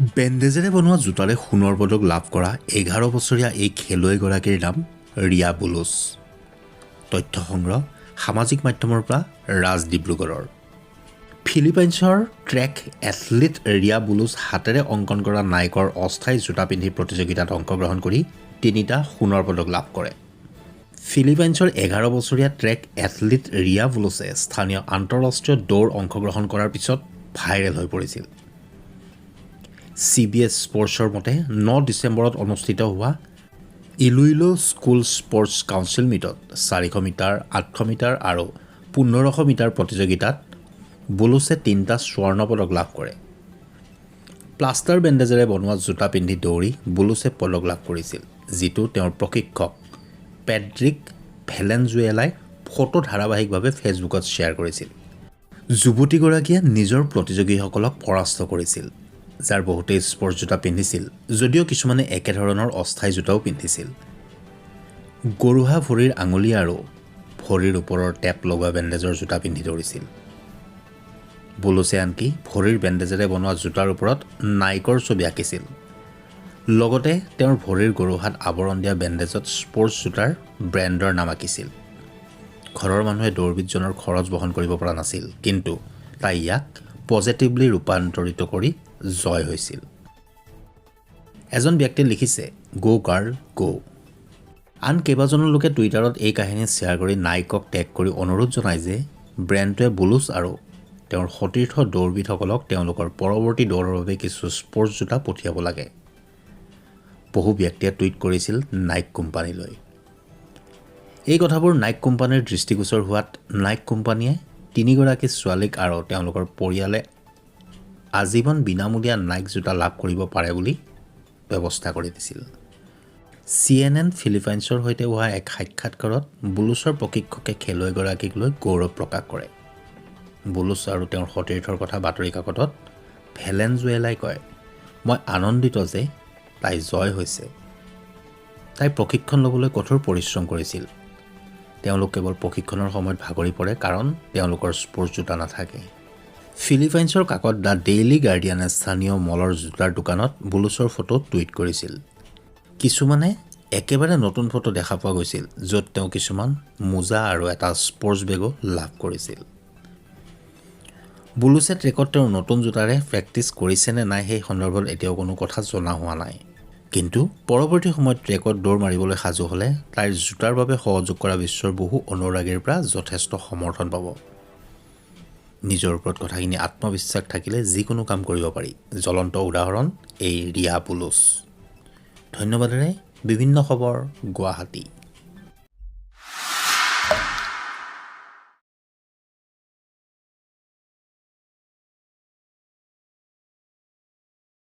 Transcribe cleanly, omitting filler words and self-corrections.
বেণ্ডেজেৰে বনোৱা জোতাৰে সোণৰ পদক লাভ কৰা 11 বছৰীয়া এই খেলুৱৈগৰাকীৰ নাম ৰিয়া বুলুছ। তথ্য সংগ্ৰহ সামাজিক মাধ্যমৰ পৰা, ৰাজ ডিব্ৰুগড়ৰ। ফিলিপাইনছৰ ট্ৰেক এথলীট ৰিয়া বুলুছ হাতেৰে অংকন কৰা নাইকৰ অস্থায়ী জোতা পিন্ধি প্ৰতিযোগিতাত অংশগ্ৰহণ কৰি তিনিটা সোণৰ পদক লাভ কৰে। ফিলিপাইনছৰ 11 বছৰীয়া ট্ৰেক এথলীট ৰিয়া বুলুছে স্থানীয় আন্তঃৰাষ্ট্ৰীয় দৌৰ অংশগ্ৰহণ কৰাৰ পিছত ভাইৰেল হৈ পৰিছিল। চিবিএছ স্পৰ্টছৰ মতে, 9 ডিচেম্বৰত অনুষ্ঠিত হোৱা ইলোইলো স্কুল স্পৰ্টছ কাউন্সিল মিটত 400 মিটাৰ, 800 মিটাৰ আৰু 1500 মিটাৰ প্ৰতিযোগিতাত বুলুছে তিনিটা স্বৰ্ণ পদক লাভ কৰে। প্লাষ্টাৰ বেণ্ডেজেৰে বনোৱা জোতা পিন্ধি দৌৰি বুলুছে পদক লাভ কৰিছিল, যিটো তেওঁৰ প্ৰশিক্ষক পেড্ৰিক ভেলেনজুৱেলাই ফটো ধাৰাবাহিকভাৱে ফেচবুকত শ্বেয়াৰ কৰিছিল। যুৱতীগৰাকীয়ে নিজৰ প্ৰতিযোগীসকলক পৰাস্ত কৰিছিল, যাৰ বহুতেই স্পৰ্টছ জোতা পিন্ধিছিল, যদিও কিছুমানে একেধৰণৰ অস্থায়ী জোতাও পিন্ধিছিল। গোৰোহা, ভৰিৰ আঙুলি আৰু ভৰিৰ ওপৰৰ টেপ লগোৱা বেণ্ডেজৰ জোতা পিন্ধি দৌৰিছিল। বুলুছে আনকি ভৰিৰ বেণ্ডেজেৰে বনোৱা জোতাৰ ওপৰত নাইকৰ ছবি আঁকিছিল। লগতে তেওঁৰ ভৰিৰ গোৰোহাত আৱৰণ দিয়া বেণ্ডেজত স্পৰ্টছ জোতাৰ ব্ৰেণ্ডৰ নাম আঁকিছিল। ঘৰৰ মানুহে দৌৰবিদজনৰ খৰচ বহন কৰিব পৰা নাছিল, কিন্তু তাই ইয়াক পজিটিভলি ৰূপান্তৰিত কৰি জয় হৈছিল। এজন ব্যক্তিয়ে লিখিছে, "গ' গাৰ্ল গ'।" আন কেইবাজনো লোকে টুইটাৰত এই কাহিনী শ্বেয়াৰ কৰি নাইকক টেগ কৰি অনুৰোধ জনায় যে ব্ৰেণ্ডটোৱে বুলুছ আৰু তেওঁৰ সতীৰ্থ দৌৰবিদসকলক তেওঁলোকৰ পৰৱৰ্তী দৌৰৰ বাবে কিছু স্পৰ্টছ জোতা পঠিয়াব লাগে। বহু ব্যক্তিয়ে টুইট কৰিছিল নাইক কোম্পানীলৈ। এই কথাবোৰ নাইক কোম্পানীৰ দৃষ্টিগোচৰ হোৱাত নাইক কোম্পানীয়ে তিনিগৰাকী ছোৱালীক আৰু তেওঁলোকৰ পৰিয়ালে আজীৱন বিনামূলীয়া নাইক জোতা লাভ কৰিব পাৰে বুলি ব্যৱস্থা কৰি দিছিল। চিএনএন ফিলিপাইনছৰ সৈতে হোৱা এক সাক্ষাৎকাৰত বুলুছৰ প্ৰশিক্ষকে খেলুৱৈগৰাকীক লৈ গৌৰৱ প্ৰকাশ কৰে। বুলুছ আৰু তেওঁৰ সতীৰ্থৰ কথা বাতৰি কাকতত ভেলেনজুৱেলাই কয়, "মই আনন্দিত যে তাই জয় হৈছে। তাই প্ৰশিক্ষণ ল'বলৈ কঠোৰ পৰিশ্ৰম কৰিছিল। তেওঁলোক কেৱল প্ৰশিক্ষণৰ সময়ত ভাগৰি পৰে, কাৰণ তেওঁলোকৰ স্পৰ্টছ জোতা নাথাকে।" ফিলিপাইনছৰ কাকত the daily গাৰ্ডিয়ানে স্থানীয় মলৰ জোতাৰ দোকানত বুলুছৰ ফটো টুইট কৰিছিল। কিছুমানে একেবাৰে নতুন ফটো দেখা পোৱা গৈছিল, য'ত তেওঁ কিছুমান মোজা আৰু এটা স্পৰ্টছ বেগো লাভ কৰিছিল। বুলুছে ট্ৰেকত তেওঁৰ নতুন জোতাৰে প্ৰেক্টিছ কৰিছে নে নাই, সেই সন্দৰ্ভত এতিয়াও কোনো কথা জনা হোৱা নাই। কিন্তু পৰৱৰ্তী সময়ত ট্ৰেকত দৌৰ মাৰিবলৈ সাজু হ'লে তাইৰ জোতাৰ বাবে সহযোগ কৰা বিশ্বৰ বহু অনুৰাগীৰ পৰা যথেষ্ট সমৰ্থন পাব। নিজৰ ওপৰত কথাখিনি আত্মবিশ্বাস থাকিলে যিকোনো কাম কৰিব পাৰি, জ্বলন্ত উদাহৰণ এই ৰিয়া বুলুছ। ধন্যবাদেৰে বিভিন্ন খবৰ, গুৱাহাটী।